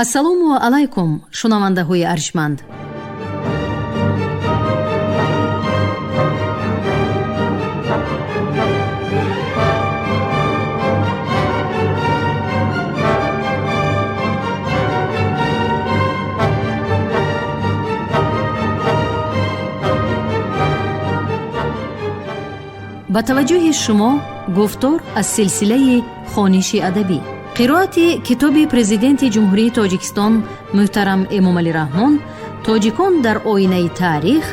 Ассалому алайкум, шунавандаҳои арҷманд. Ба таваҷҷӯҳи шумо гуфтор аз силсилаи хониши адабӣ, қироати китоби Президенти Ҷумҳурии Тоҷикистон муҳтарам Эмомалӣ Раҳмон «Тоҷикон дар оинаи таърих: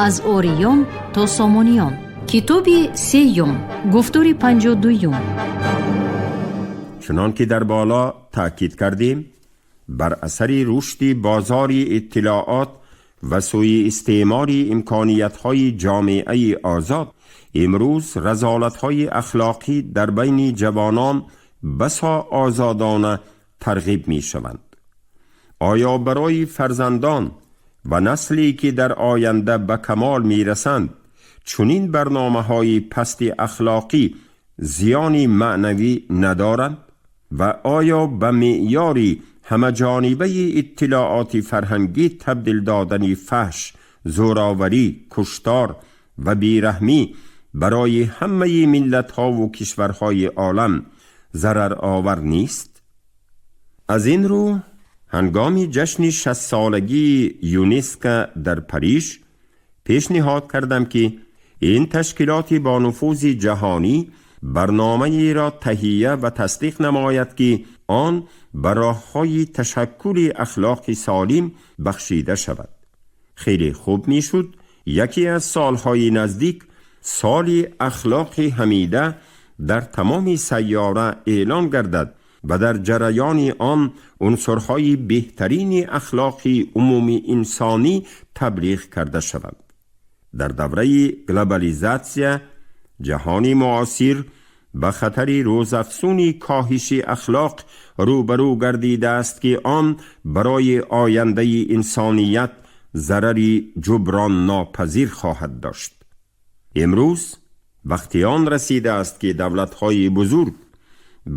аз ориён то сомониён», китоби сеюм, гуфтори 52-юм. Чунон ки дар боло таъкид кардем, бар асари рушди бозори иттилоот ва сӯи истеъмори имкониятҳои ҷомеаи озод, имрӯз разолатҳои ахлоқӣ дар байни ҷавонон басо озодона тарғиб мешаванд. Оё барои фарзандон ва насле ки дар оянда ба камол мерасанд, чунин барномаҳои пасти ахлоқӣ зиёни маънавӣ надоранд ва оё ба меъёри ҳамаҷонибаи иттилооти фарҳангӣ табдил додани фаҳш, зӯроварӣ, куштор ва бераҳмӣ барои ҳамаи миллатҳову кишварҳои олам зараровар нест? Аз ин рӯ, ҳангоми ҷашни 60-солагии ЮНЕСКО дар Париж пешниҳод кардам, ки ин ташкилоти бо нуфузи ҷаҳонӣ барномаеро таҳия ва тасдиқ намояд, ки он ба роҳҳои ташаккули ахлоқи солим бахшида шавад. Хеле хуб мешуд, яке аз солҳои наздик соли ахлоқи ҳамида дар тамоми сайёра эълон гардад ва дар ҷараёни он унсурҳои беҳтарини ахлоқи умумии инсонӣ таблиғ карда шаванд. Дар давраи глобализатсия ҷаҳони муосир ба хатари рӯзафзуни коҳиши ахлоқ рӯбарӯ гардидааст, ки он барои ояндаи инсоният зарари ҷуброннопазир хоҳад дошт. Имрӯз вақти он расидааст, ки давлатҳои бузург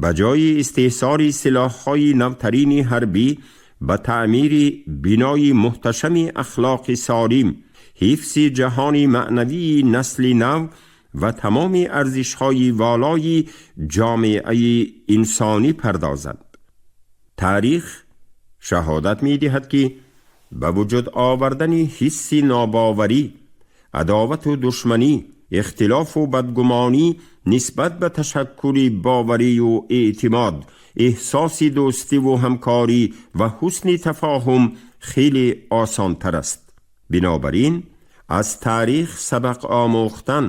ба ҷои истеҳсоли силоҳҳои навтарини ҳарбӣ ба таъмири бинои муҳташами ахлоқи солим, ҳифзи ҷаҳони маънавии насли нав ва тамоми арзишҳои волои ҷомеаи инсонӣ пардозанд. Таърих шаҳодат медиҳад, ки ба вуҷуд овардани ҳисси нобоварӣ, адовату душманӣ, ихтилофу бадгумонӣ нисбат ба ташаккули боварию эътимод, эҳсоси дӯстиву ҳамкорӣ ва ҳусни тафоҳум хеле осонтар аст. Бинобар ин, аз таърих сабақ омӯхтан,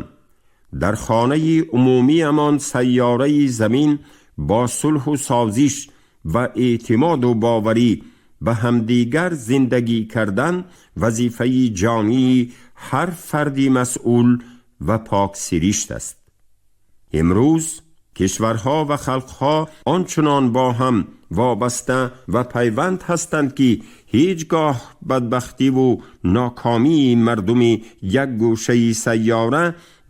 дар хонаи умумиамон сайёраи замин бо сулҳу созиш ва эътимоду боварӣ ба ҳамдигар зиндагӣ кардан вазифаи ҷонии ҳар фарди масъул ва поксиришт аст. Имрӯз кишварҳо ва халқҳо ончунон бо ҳам вобаста ва пайванд ҳастанд, ки ҳеҷ гоҳ бадбахтиву нокомии мардуми як гӯшаи сайёра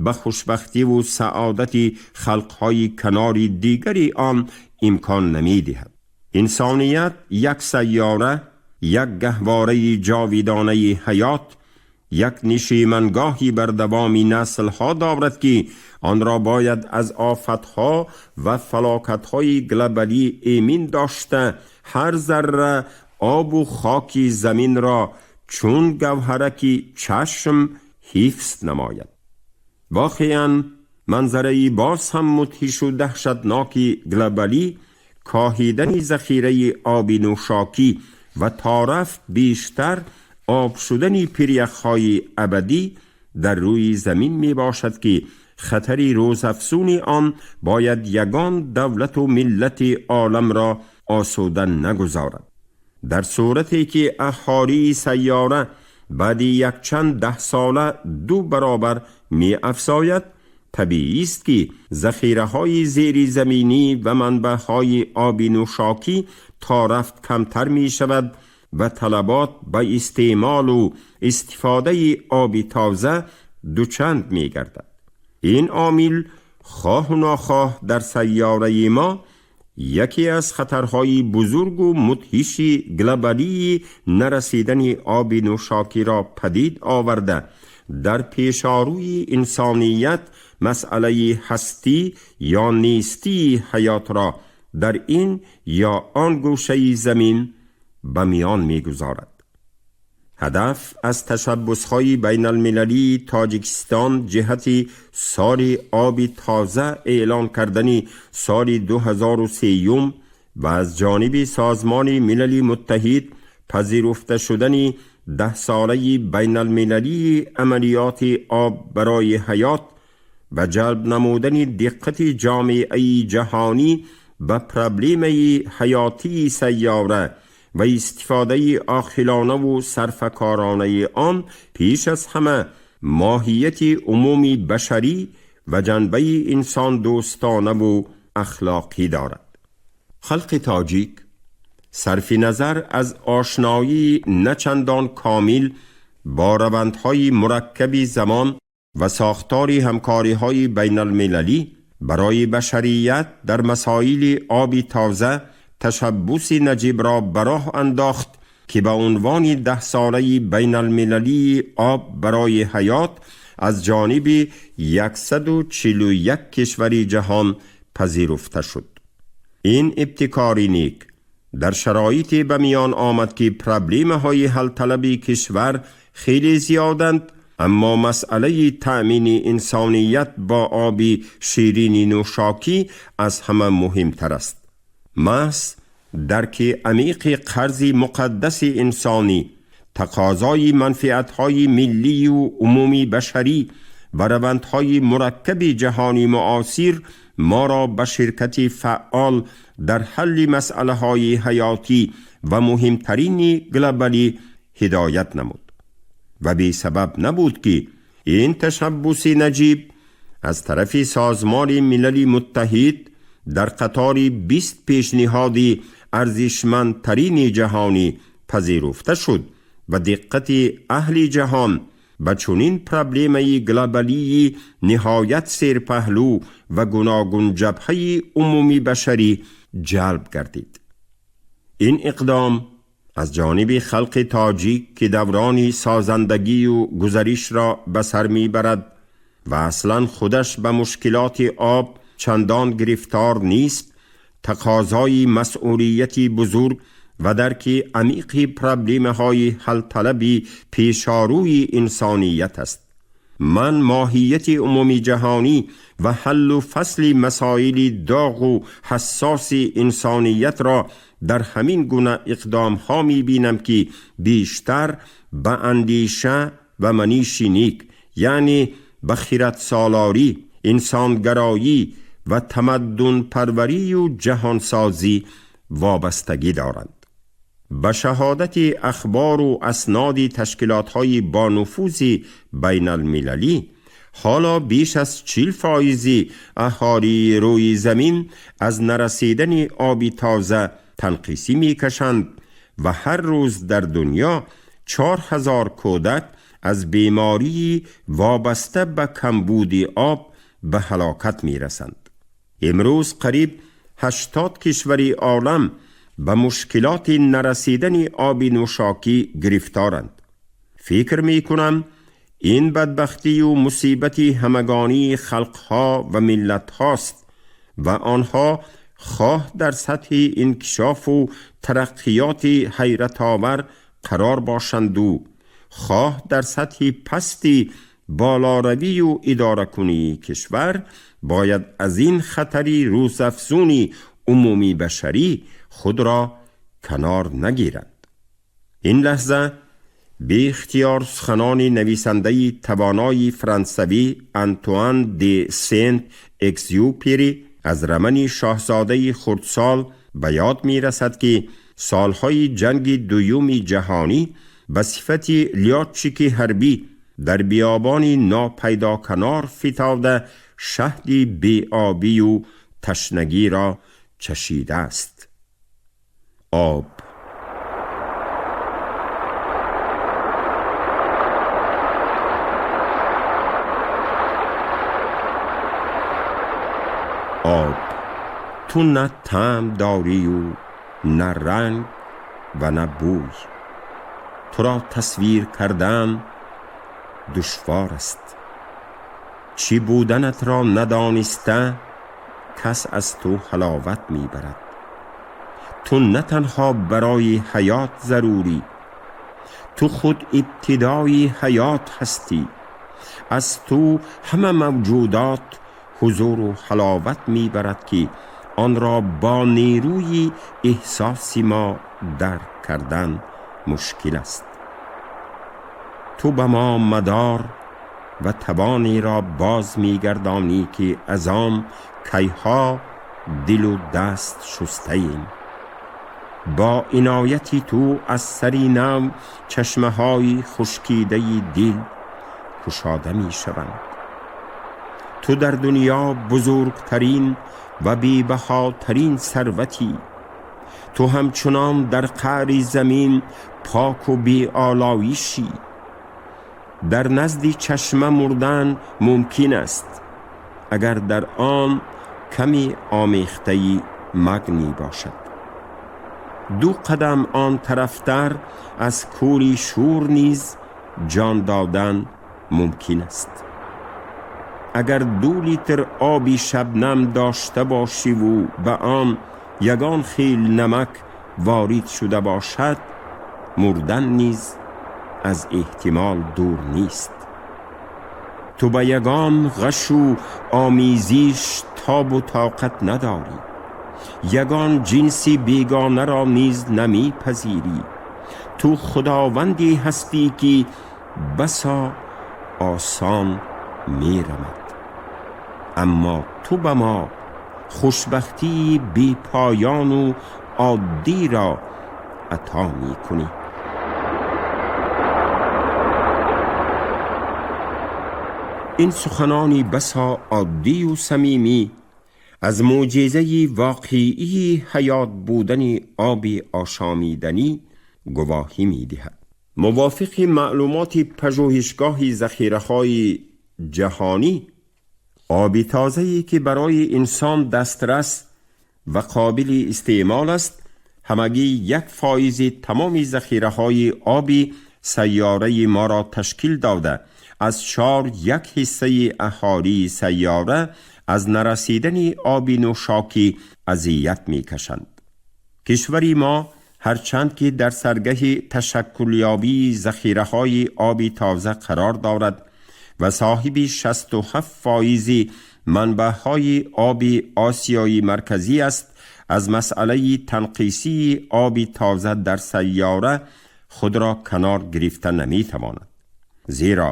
ба хушбахтиву саодати халқҳои канори дигари он имкон намедиҳад. Инсоният як сайёра, як гаҳвораи ҷовидонаи ҳаёт, як нишимангоҳи бардавоми наслҳо дорад, ки онро бояд аз офатҳо ва фалокатҳои глобалӣ эмин дошта, ҳар зарра обу хоки заминро чун гавҳараки чашм ҳифз намояд. Воқеан, манзараи боз ҳам мудҳишу даҳшатноки глобалӣ коҳидани захираи оби нӯшокӣ ва торафт бештар об шудани пиряхҳои абадӣ дар рӯи замин мебошад, ки хатари рӯзафзуни он бояд ягон давлату миллати оламро осуда нагузорад. Дар сурате ки аҳолии сайёра баъди якчанд даҳсола ду баробар меафзояд, табиист, ки захираҳои зеризаминӣ ва манбаъҳои оби нӯшокӣ торафт камтар мешавад ва талабот ба истеъмолу истифодаи оби тоза дучанд мегардад. Ин омил хоҳу нохоҳ дар сайёраи мо یکی از خطرهای بزرگ و مدهش گلوبالی نرسیدن آب نوشاکی را پدید آورده، در پیشاروی انسانیت مسئله هستی یا نیستی حیات را در این یا آن گوشه زمین به میان میگذارد. هدف از تشبث‌های بین المللی تاجیکستان جهت سال آب تازه اعلان کردن سال 2003 و از جانب سازمان ملل متحد پذیرفته شدن 10 ساله بین المللی عملیات آب برای حیات و جلب نمودن دقت جامعه جهانی به پرابلم حیاتی سیاره و استفاده عاقلانه و صرفه‌کارانه آن پیش از همه ماهیت عمومی بشری و جنبه انسان دوستانه و اخلاقی دارد. خلق تاجیک صرف نظر از آشنایی نچندان کامل با روندهای مرکب زمان و ساختار همکاری‌های بین المللی برای بشریت در مسائل آب تازه تشبث نجیب را براه انداخت که به عنوان 10 ساله بین المللی آب برای حیات از جانب 141 کشور جهان پذیرفته شد. این ابتکار نیک در شرایطی به میان آمد که پرابلم های حل طلب کشور خیلی زیادند، اما مسئله تأمین انسانیت با آب شیرین نوشاکی از همه مهمتر است. محض درک عمیق قرض مقدس انسانی، تقاضای منفعت‌های ملی و عمومی بشری و روندهای مرکب جهانی معاصر ما را به شرکت فعال در حل مسئله‌های حیاتی و مهمترین گلوبالی هدایت نمود. و بی سبب نبود که این تشبث نجیب از طرف سازمان ملل متحد در قطار 20 پیشنهاد ارزشمندترین جهانی پذیرفته شد و دقت اهل جهان به چنین پرابلم گلوبالی نهایت سرپهلو و گوناگون جبهه عمومی بشری جلب گردید. این اقدام از جانب خلق تاجیک که دوران سازندگی و گذرش را به سر میبرد و اصلا خودش به مشکلات آب چندان گرفتار نیست، تقاضای مسئولیت بزرگ و درک عمیق پرابلم های حل طلبی پیشاروی انسانیت است. من ماهیت عمومی جهانی و حل و فصل مسائل داغ و حساس انسانیت را در همین گونه اقدام ها می بینم که بیشتر به اندیشه و منیش نیک، یعنی به خیرت سالاری، انسانگرایی و تمدن پروری و جهانسازی وابستگی دارند. به شهادت اخبار و اسناد تشکیلات‌های با نفوذ بین المللی، حالا بیش از 40% اهالی روی زمین از نرسیدن آب تازه تنقیصی می‌کشند و هر روز در دنیا 4000 کودک از بیماری وابسته به کمبود آب به هلاکت می‌رسند. امروز قریب 80 کشور عالم به مشکلات نرسیدن آب نوشاکی گرفتارند. فکر می کنم این بدبختی و مصیبت همگانی خلقها و ملت هاست و آنها خواه در سطح انکشاف و ترقیات حیرت آور قرار باشند و خواه در سطح پستی بالاروی و اداره کنی کشور، باید از این خطری روزافزونی عمومی بشری خود را کنار نگیرند. این لحظه بی اختیار سخنان نویسنده توانای فرانسوی آنتوان دی سنت اکزیوپری از رمن شاهزاده خردسال به یاد می رسد که سالهای جنگ دوم جهانی به صفت لیاتچیک حربی در بیابان ناپیدا کنار فتاده شهد بی آبی و تشنگی را چشیده است. آب. آب، Ту на таъм дорию на ранг ва на бӯй. Туро тасвир кардан душвор аст. Чӣ буданатро надониста, кас аз ту ҳаловат мебарад. Ту на танҳо барои ҳаёт зарурӣ, ту худ ибтидои ҳаёт ҳастӣ. Аз ту ҳама мавҷудот ҳузуру ҳаловат мебарад, ки онро бо нерӯи эҳсоси мо дарк кардан мушкил аст. Ту ба мо мадор ва тавонеро боз мегардонӣ, ки аз он кайҳо дилу даст шустаем. Бо инояти ту аз сари нав чашмаҳои хушкидаи дил кушода мешаванд. Ту дар дунё бузургтарин ва бебаҳотарин сарватӣ. Ту ҳамчунон дар қаъри замин поку беолоишӣ. Дар назди чашма мурдан мумкин аст, агар дар он ками омехтаи магний бошад. Ду қадам он тарафтар аз кӯли шӯр низ ҷон додан мумкин аст. Агар 2 литр оби шабнам дошта бошиву ба он ягон хел намак ворид шуда бошад, мурдан низ аз эҳтимол дур нест. Ту ба ягон ғашу омезиш тобу тоқат надорӣ, ягон ҷинси бегонаро низ намепазирӣ. Ту худованде ҳастӣ, ки басо осон мерамад, аммо ту ба мо хушбахтии бепоёну оддиро ато мекунӣ. Ин суханони басо оддию самимӣ аз мӯъҷизаи воқеии ҳаёт будани оби ошомиданӣ гувоҳӣ медиҳад. Мувофиқи маълумоти пажӯҳишгоҳи захираҳои ҷаҳонӣ, оби тозае ки барои инсон дастрас ва қобили истеъмол аст, ҳамагӣ 1% тамоми захираҳои оби сайёраи моро ташкил дода, аз 4 1 ҳиссаи аҳолии сайёра аз нарасидани оби нӯшокӣ азият мекашанд. Кишвари мо ҳарчанд ки дар саргаҳи ташаккулёбии захираҳои оби тоза қарор дорад ва соҳиби 67% манбаъҳои оби Осиёи Марказӣ аст, аз масъалаи танқисии оби тоза дар сайёра худро канор гирифта наметавонад, зеро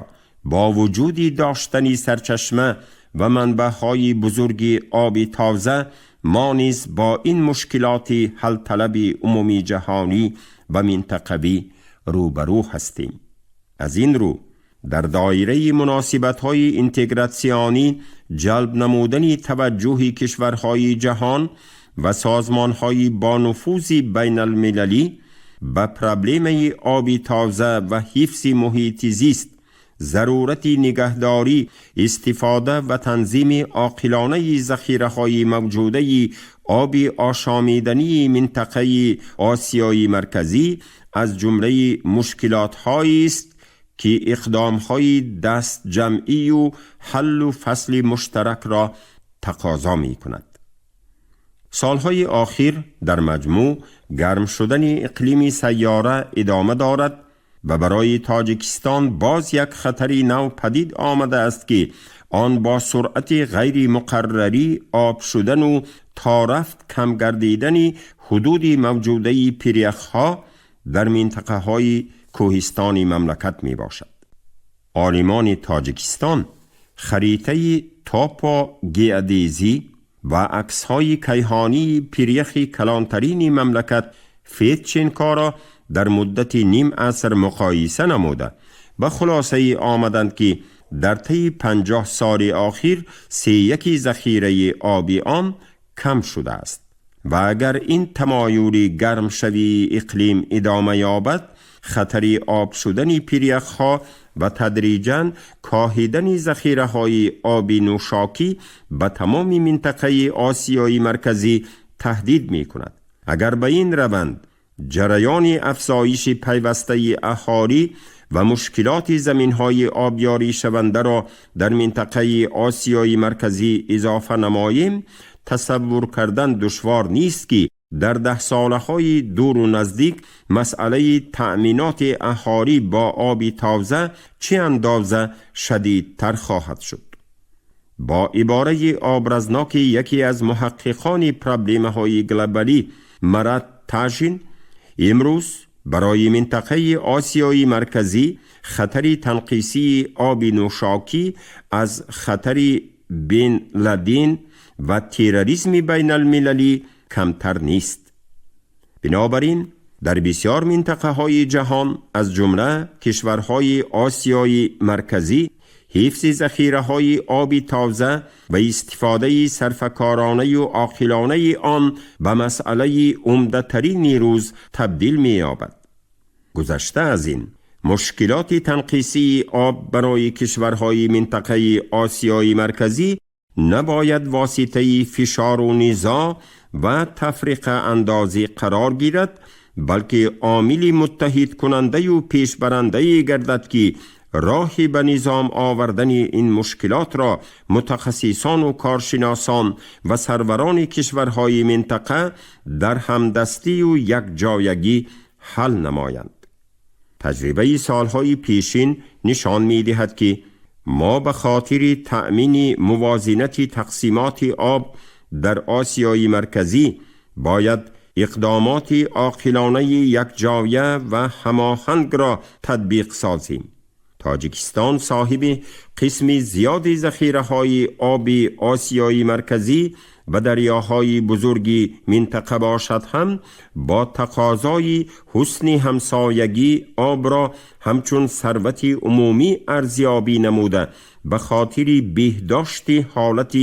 бо вуҷуди доштани сарчашма ва манбаъҳои бузурги оби тоза, мо низ бо ин мушкилоти ҳалталаби умумиҷаҳонӣ ва минтақавӣ рӯбарӯ ҳастем. Аз ин рӯ, дар доираи муносибатҳои интегратсионӣ ҷалб намудани таваҷҷӯҳи кишварҳои ҷаҳон ва созмонҳои бонуфузи байналмилалӣ ба проблемаи оби тоза ва ҳифзи муҳити зист, зарурати нигаҳдорӣ, истифода ва танзими оқилонаи захираҳои мавҷудаи оби ошомидании минтақаи Осиёи Марказӣ аз ҷумлаи мушкилотҳоест, ки иқдомҳои дастҷамъию ҳаллу фасли муштаракро тақозо мекунад. Солҳои охир дар маҷмӯъ гарм шудани иқлими сайёра идома дорад ва барои Тоҷикистон боз як хатари нав падид омадааст, ки он бо суръати ғайримуқаррарӣ об шудану торафт кам гардидани ҳудуди мавҷудаи пиряхҳо дар минтақаҳои кӯҳистони мамлакат мебошад. Олимони Тоҷикистон харитаи топогеодезӣ ва аксҳои кайҳонии пиряхи калонтарини мамлакат Федченкоро дар муддати ним аср муқоиса намуда, ба хулосае омаданд, ки дар таи 50 соли охир сеяки захираи оби он кам шудааст ва агар ин тамоюли гармшавии иқлим идома ёбад, хатари об шудани пиряхҳо و تدریجاً کاهیدن ذخیره‌های آب نوشاکی به تمام منطقه آسیای مرکزی تهدید می کند. اگر به این روند جریان افزایش پیوسته اهالی و مشکلات زمین‌های آبیاری شونده را در منطقه آسیای مرکزی اضافه نماییم، تصور کردن دشوار نیست که در 10 ساله‌های دور و نزدیک مسئله تأمینات اهالی با آب تازه چه اندازه شدیدتر خواهد شد. با عباره آبرزناک یکی از محققان پرابلم‌های گلوبالی مراد تاژین، امروز برای منطقه آسیای مرکزی خطر تنقیصی آب نوشاکی از خطر بن لادن و تروریسم بین المللی کمتر نیست. بنابراین در بسیار منطقه های جهان از جمله کشورهای آسیای مرکزی حفظ ذخیره های آب تازه و استفاده صرفه‌کارانه و عاقلانه آن به مسئله عمده‌ترین روز تبدیل می‌یابد. گذشته از این، مشکلات تنقیصی آب برای کشورهای منطقه آسیای مرکزی نباید واسطه فشار و نزاع و تفریق اندازی قرار گیرد، بلکه عامل متحد کننده و پیشبرنده گردد که راهی به نظام آوردن این مشکلات را متخصصان و کارشناسان و سروران کشورهای منطقه در همدستی و یک جایگی حل نمایند. تجربه سالهای پیشین نشان می دهد که ما به خاطر تأمین موازنت تقسیمات آب در آسیای مرکزی باید اقدامات عاقلانه یک جایه و هماهنگ را تطبیق سازیم. تاجیکستان صاحب قسم زیادی ذخیره‌های آب آسیای مرکزی و دریاهای بزرگی منطقه باشد هم با تقاضای حسن همسایگی آب را همچون ثروت عمومی ارزیابی نموده به خاطر بهداشت حالت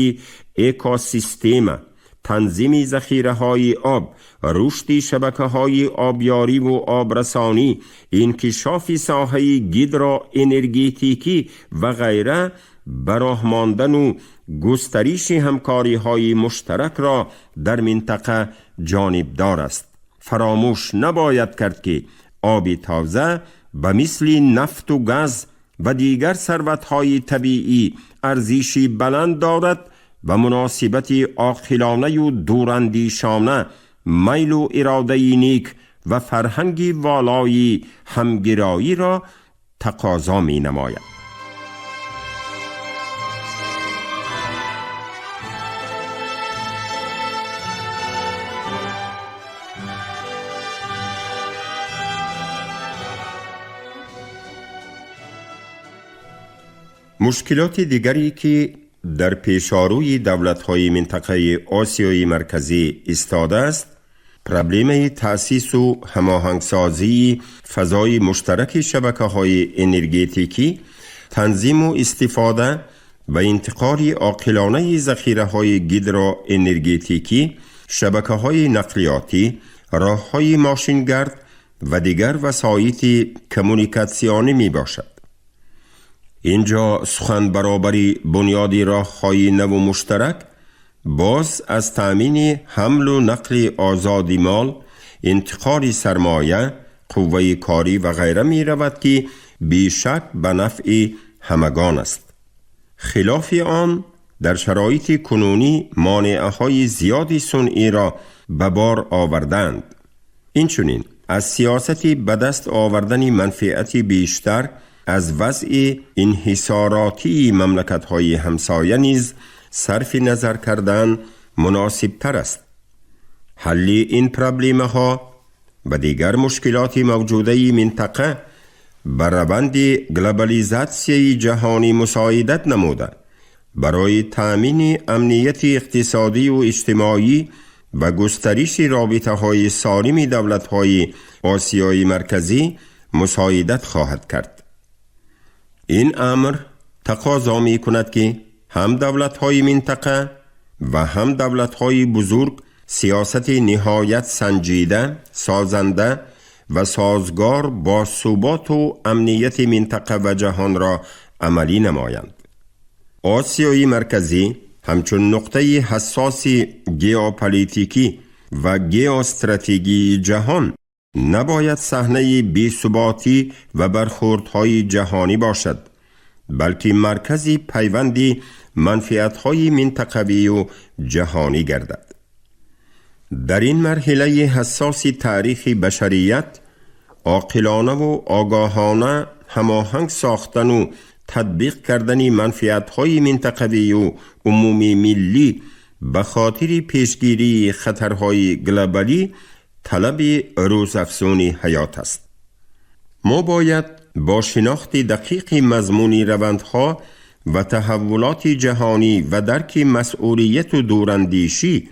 اکوسیستم، تنظیم ذخیره‌های آب، رشد شبکه‌های آبیاری و آبرسانی، انکشاف ساحه گیدرو انرژتیکی و غیره براه ماندن و گسترش همکاری‌های مشترک را در منطقه جانبدار است. فراموش نباید کرد که آب تازه به مثل نفت و گاز و دیگر ثروت‌های طبیعی ارزشی بلند دارد و مناسبت عاقلانه و دوراندیشانه، میل و اراده نیک و فرهنگ والای همگرایی را تقاضا می نماید. مشکلات دیگری که در پیشاروی دولت‌های منطقه آسیای مرکزی ایستاده است، پرابلم تأسیس و هماهنگسازی فضای مشترک شبکه‌های انرژتیکی، تنظیم و استفاده و انتقال عاقلانه ذخیره‌های گیدرو انرژتیکی، شبکه‌های نقلیاتی، راه‌های ماشینگرد و دیگر وسایط کمونیکاسیونی میباشد. اینجا سخن برابری بنیادی راه‌های نو و مشترک باز از تأمین حمل و نقل آزاد مال، انتقال سرمایه، قوه کاری و غیره می رود که بیشک به نفع همگان است. خلاف آن در شرایط کنونی مانع‌های زیادی صنعی را به بار آوردند. اینچنین از سیاست به دست آوردن منفعت بیشتر از وضع انحصاراتی مملکت‌های همسایه نیز صرف نظر کردن مناسب تر است. حل این پرابلم‌ها و دیگر مشکلات موجوده منطقه بر روند گلوبالیزاسیای جهانی مساعدت نموده برای تأمین امنیت اقتصادی و اجتماعی و گسترش رابطه‌های سالم دولت‌های آسیای مرکزی مساعدت خواهد کرد. این امر تقاضا می کند که هم دولت‌های منطقه و هم دولت‌های بزرگ سیاست نهایت سنجیده، سازنده و سازگار با ثبات و امنیت منطقه و جهان را عملی نمایند. آسیای مرکزی همچون نقطه حساس گئوپلیتیکی و گئواستراتژی جهان نباید صحنه بی‌ثباتی و برخوردهای جهانی باشد، بلکه مرکز پیوند منفعت‌های منطقوی و جهانی گردد. در این مرحله حساس تاریخ بشریت، عاقلانه و آگاهانه هماهنگ ساختن و تطبیق کردن منفعت‌های منطقوی و عمومی ملی به خاطر پیشگیری خطرهای گلوبالی طلب روزافزون حیات است. ما باید با شناخت دقیق مضمون روندها و تحولات جهانی و درک مسئولیت و دوراندیشی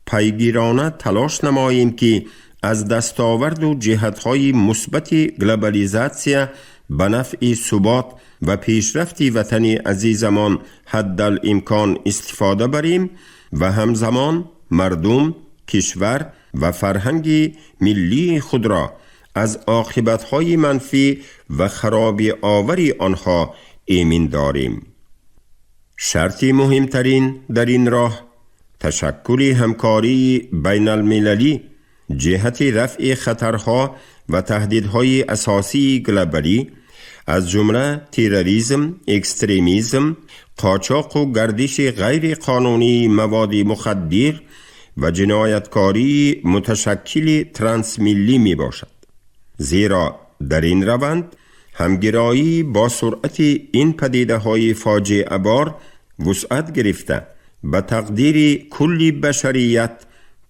پیگیرانه تلاش نماییم که از دستاورد و جهت‌های مثبت گلوبالیزاسیا به نفع ثبات و پیشرفت وطن عزیزمان حدالامکان استفاده بریم و همزمان مردم، کشور و فرهنگ ملی خود را از عاقبت‌های منفی و خرابی آور آنها ایمن داریم. شرط مهمترین در این راه تشکل همکاری بین المللی جهت رفع خطرها و تهدیدهای اساسی گلوبالی از جمله تروریسم، اکستریمیزم، قاچاق و گردش غیر قانونی مواد مخدر و جنایتکاری متشکل ترانسملی می باشد. زیرا در این روند همگرایی با سرعت این پدیده های فاجعه بار وسعت گرفته به تقدیر کل بشریت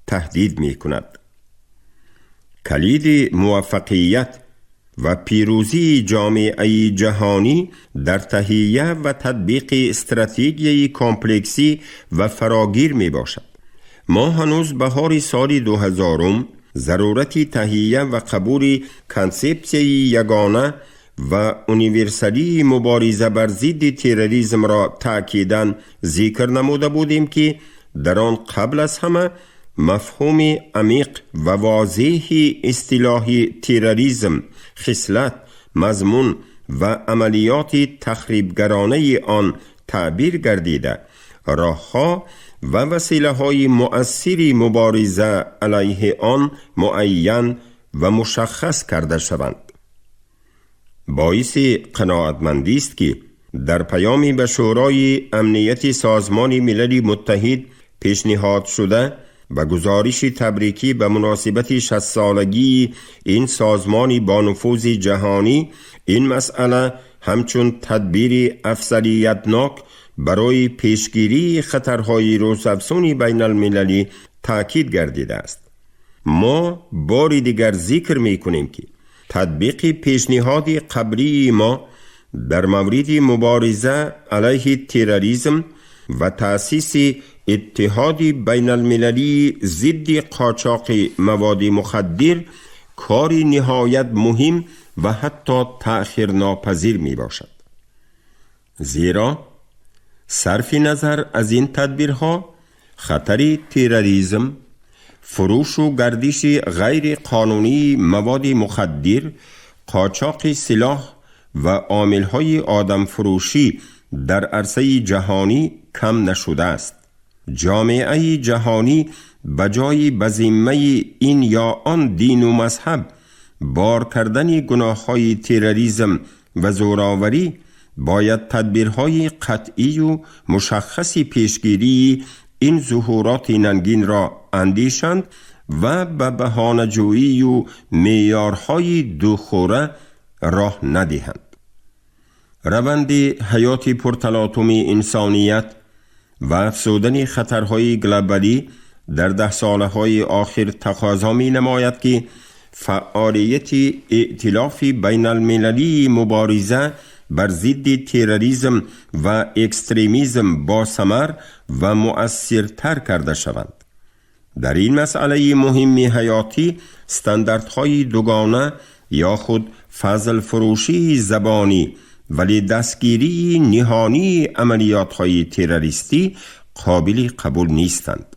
تهدید می کند. کلید موفقیت و پیروزی جامعه جهانی در تهیه و تطبیق استراتژی کمپلکسی و فراگیر می باشد. ما هنوز بهار سال 2000 ضرورت تهیه و قبول کنسپسیای یگانه و اونیورسالی مبارزه بر ضد تروریسم را تأکیداً ذکر نموده بودیم که در آن قبل از همه مفهوم عمیق و واضح اصطلاح تروریسم، خصلت، مضمون و عملیات تخریبگرانه آن تعبیر گردیده، راهها و وسیله‌های مؤثر مبارزه علیه آن معین و مشخص کرده شوند. باعث قناعتمندی است که در پیامی به شورای امنیت سازمان ملل متحد پیشنهاد شده و گزارش تبریکی به مناسبت 60 سالگی این سازمان با نفوذ جهانی، این مسئله همچون تدبیر افضلیتناک برای پیشگیری خطرهای روزافزون بین المللی تاکید گردیده است. ما بار دیگر ذکر می کنیم که تطبیق پیشنهاد قبلی ما در مورد مبارزه علیه تروریسم و تأسیس اتحاد بین المللی ضد قاچاق مواد مخدر کار نهایت مهم و حتی تأخیر ناپذیر می باشد. زیرا صرف نظر از این تدبیرها خطر تروریسم، فروش و گردش غیر قانونی مواد مخدر، قاچاق سلاح و عاملهای آدم فروشی در عرصه جهانی کم نشده است. جامعه جهانی بجای بذمه این یا آن دین و مذهب بار کردن گناه‌های تروریسم و زوراوری باید تدبیرهای قطعی و مشخص پیشگیری این ظهورات ننگین را اندیشند و به بهانه‌جویی و معیارهای دوخوره راه ندهند. روند حیات پرتلاطم انسانیت و افزودن خطرهای گلوبالی در 10 سالهای آخر تقاضا می نماید که فعالیت ائتلاف بین المللی مبارزه بر ضد تروریسم و اکستریمیزم با ثمر و مؤثرتر کرده شوند. در این مسئله مهم حیاتی استانداردهای دوگانه یا خود فضل فروشی زبانی ولی دستگیری نهانی عملیات‌های تروریستی قابل قبول نیستند.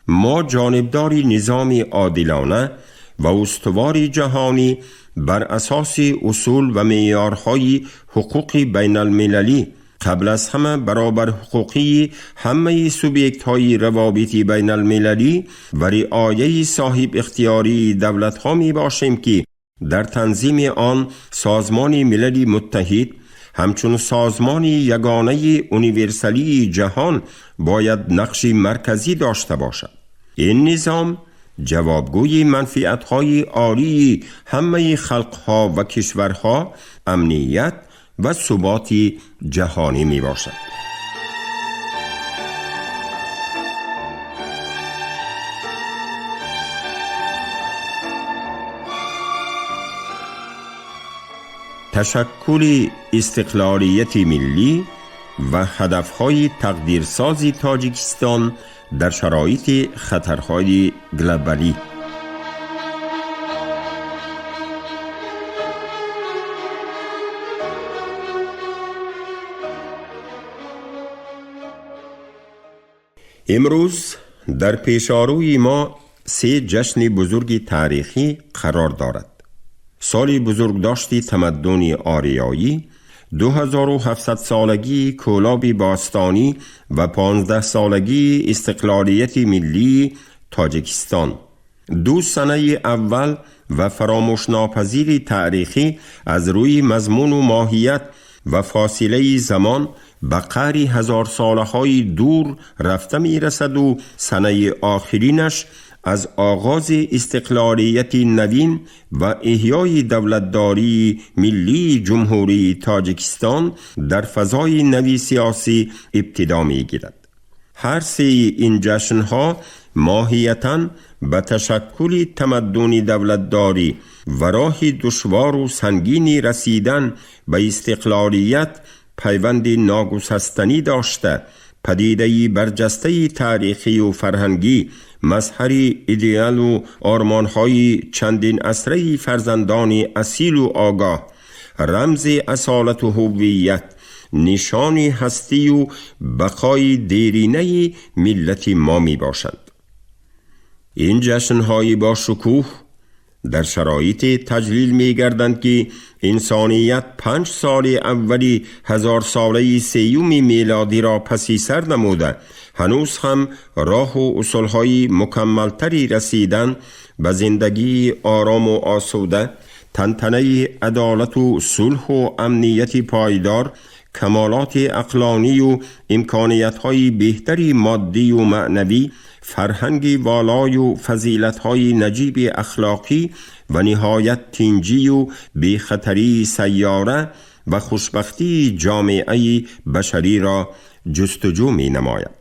ما جانبدار نظام عادلانه و استوار جهانی بر اساس اصول و معیارهای حقوق بین المللی، قبل از همه برابر حقوقی همه سوبیکت های روابط بین المللی و رعایه صاحب اختیاری دولت ها می باشیم که در تنظیم آن سازمان ملل متحد همچون سازمان یگانه اونیورسالی جهان باید نقش مرکزی داشته باشد. این نظام جوابگوی منفعت‌های عالی همه خلقها و کشورها، امنیت و ثبات جهانی می باشد. تشکل استقلالیت ملی و هدفهای تقدیرساز تاجیکستان در شرایط خطرهای گلوبالی. امروز در پیشاروی ما سه جشن بزرگ تاریخی قرار دارد. سال بزرگداشت تمدن آریایی، 2700 سالگی کولاب باستانی و 15 سالگی استقلالیت ملی تاجیکستان. دو سنه اول و فراموش ناپذیر تاریخی از روی مضمون و ماهیت و فاصله زمان به قعر هزار ساله های دور رفته می رسد و سنه آخرینش از آغاز استقلالیت نوین و احیای دولتداری ملی جمهوری تاجیکستان در فضای نوی سیاسی ابتدا می گیرد. هر سه این جشنها ماهیتاً به تشکل تمدن دولتداری و راه دشوار و سنگینی رسیدن به استقلالیت پیوند ناگسستنی داشته، پدیده برجسته تاریخی و فرهنگی، مظهر ایدئال و آرمان‌های چندین عصره فرزندان اصیل و آگاه، رمز اصالت و هویت، نشان هستی و بقای دیرینه ملت ما می باشند. این جشن‌های با شکوه در شرایط تجلیل می گردند که انسانیت 5 سال اولی 1000 ساله سیوم میلادی را پسی سر نموده، هنوز هم راه و اصولهای مکملتری رسیدن به زندگی آرام و آسوده، تنتنه عدالت و صلح و امنیت پایدار، کمالات عقلانی و امکانیت‌های بهتری مادی و معنوی، فرهنگ والای و فضیلت‌های نجیب اخلاقی و نهایت تنجی و بی‌خطری سیاره و خوشبختی جامعه بشری را جستجو می‌نماید.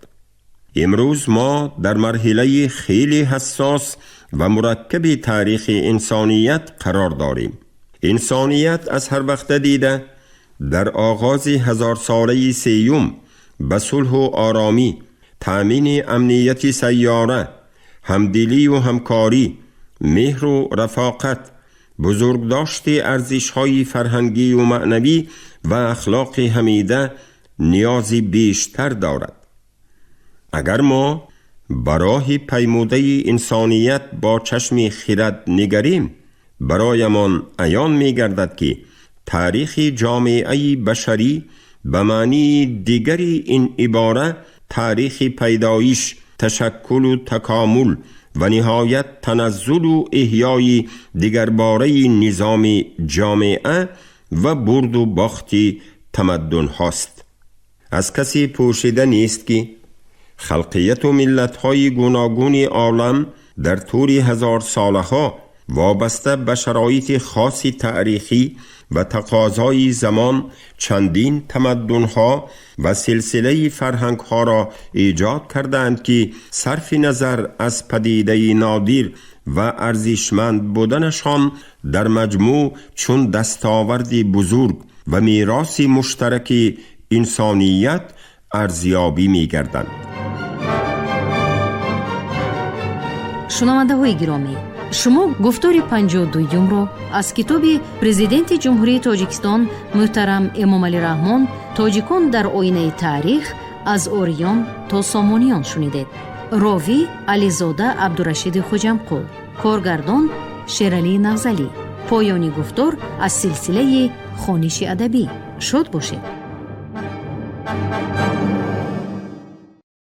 امروز ما در مرحله خیلی حساس و مرکب تاریخ انسانیت قرار داریم. انسانیت از هر وقت دیده در آغاز 1000 ساله سیوم به صلح و آرامی، تأمین امنیت سیاره، همدلی و همکاری، مهر و رفاقت، بزرگداشت ارزش‌های فرهنگی و معنوی و اخلاق حمیده نیاز بیشتر دارد. اگر ما براه پیموده انسانیت با چشم خرد نگریم، برایمان عیان می‌گردد که تاریخ جامعه بشری به معنی دیگری این عباره تاریخ پیدایش، تشکل و تکامل و نهایت تنزل و احیای دیگرباره نظام جامعه و برد و باخت تمدن هاست. از کسی پوشیده نیست که خلقیت و ملت‌های گوناگون عالم در طول 1000 سالها وابسته به شرایط خاص تاریخی و تقاضای زمان چندین تمدن‌ها و سلسله فرهنگ‌ها را ایجاد کردند که صرف نظر از پدیده نادر و ارزشمند بودنشان در مجموع چون دستاورد بزرگ و میراث مشترک انسانیت ارزیابی می‌گردند. шунавандаҳои гиромӣ, шумо гуфтори 52-юмро аз китоби Президенти Ҷумҳурии Тоҷикистон муҳтарам Эмомалӣ Раҳмон «Тоҷикон дар оинаи таърих аз ориён то сомониён» шунидед. Ровӣ Ализода Абдурашиди Хуҷамқул, коргардон Шералӣ Навзалӣ. Поёни гуфтор аз силсилаи хониши адабӣ. Шод бошед.